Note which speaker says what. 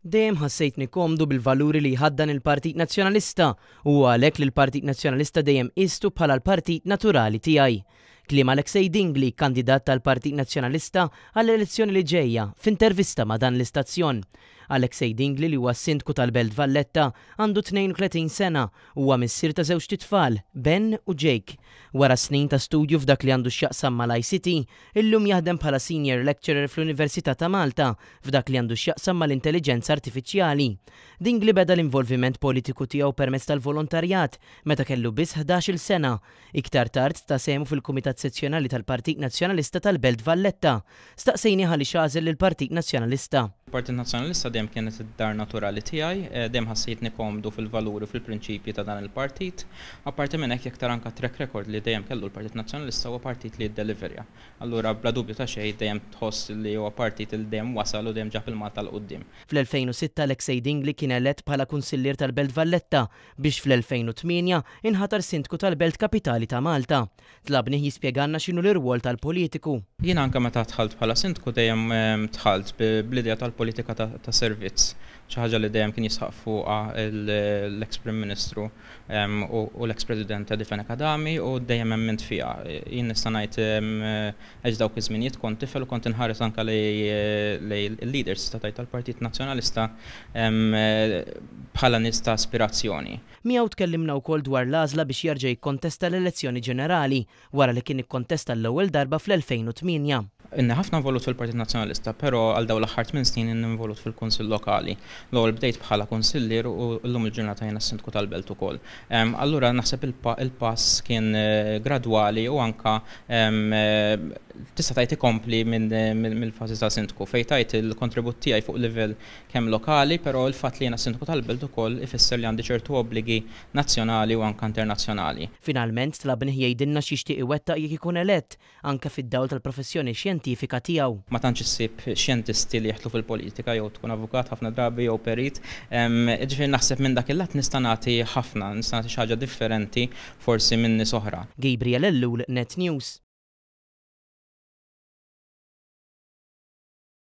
Speaker 1: Dejjem ħassejtni komdu bil-valuri li jħaddan il-Partit Nazzjonalista u huwa għalhekk li l-Partit Nazzjonalista dejjem qistu bħala l-partit naturali tiegħi. Kliem Alexei Dingli, kandidat tal-Partit Nazzjonalista għall-elezzjoni li ġejja, f'intervista ma' dan l-istazzjon. Alexei Dingli li huwa s-Sindku tal-Belt Valletta għandu 32 sena u huwa missier ta' żewġt itfal, Ben u Jake. Wara snin ta' studju f'dak li għandu x'jaqsam mal-ICT, Illum jaħdem bħala Senior Lecturer fl-Università ta' Malta f'dak li għandu x'jaqsam mal-intelliġenza artifiċjali. Dingli beda l-involviment politiku tiegħu permezz tal-volontarjat meta kellu biss 11-il sena. Iktar tard ta sehmu fil-Kumitat Sezzjonali tal-Partit Nazzjonalista tal-Belt Valletta. Staqsejnih għaliex għażel lill-Partit Nazzjonalista.
Speaker 2: Il-Partit Nazzjonalista dejjem kienet id-dar naturali tiegħi, dejjem ħassejtni komdu fil-valuri u fil-prinċipji ta' dan il-partit. Apparti minn hekk jekk tara anke t-track record li dejjem kellu l-Partit Nazzjonalista huwa partit li jiddeliverja. Allura bla dubju ta' xejn dejjem tħoss li huwa partit li dejjem wasal u dejjem ġab il-Malta 'l quddiem.
Speaker 1: Fl-2006 Alexei Dingli kien elett bħala kunsillier tal-Belt Valletta biex fl-2008 inħatar Sindku tal-Belt Kapitali ta' Malta. Tlabnih jispjegalna x'inhu l-irwol tal-politiku.
Speaker 2: Jiena anke meta dħalt bħala Sindku dejjem dħalt bl-idea tal-politika ta' servizz, xi ħaġa li dejjem kien jisħaq fuqha l-eks Prim Ministru u l-eks President Eddie Fenech Adami u dejjem emmint fiha. Jien nista' ngħid għex dawk iż-żminijiet kont tifel u kont inħares anke lejn il-leaders tista' tgħid tal-Partit Nazzjonalista bħala nies ta' aspirazzjoni.
Speaker 1: Miegħu tkellimna wkoll dwar l-għażla biex jerġa' jikkontesta l-elezzjoni ġenerali wara li kien ikkontesta għall-ewwel darba fl-2008.
Speaker 2: Inni ħafna involut fil-Partit Nazzjonalista, però għal dawn l-aħħar tmien snin inni involut fil-Kunsill Lokali. L-ewwel bdejt bħala kunsillier u llum il-ġurnata jiena s-Sindku tal-Belt ukoll. Allura naħseb il-pass kien gradwali u anke tista' tgħid ikompli mill-fażi ta' Sindku fejn tajt il-kontribut tiegħi fuq livell kemm lokali, però l-fatt li jiena s-Sindku tal-Belt ukoll ifisser li għandi ċertu obbligi nazzjonali u anke internazzjonali.
Speaker 1: Finalment tlabnih jgħidilna x'jixtieq iwettaq jekk ikun elett, anke fid-dawl tal-professjoni xjentifika tiegħu.
Speaker 2: Ma tantx issib xjentisti li jidħlu fil-politika jew tkun avukat ħafna drabi jew perit. Jiġifieri naħseb minn dak il-lat nista' nagħti ħafna, nista' nagħti xi ħaġa differenti forsi minn nies oħra.
Speaker 1: Gabriel Ellul, Net News.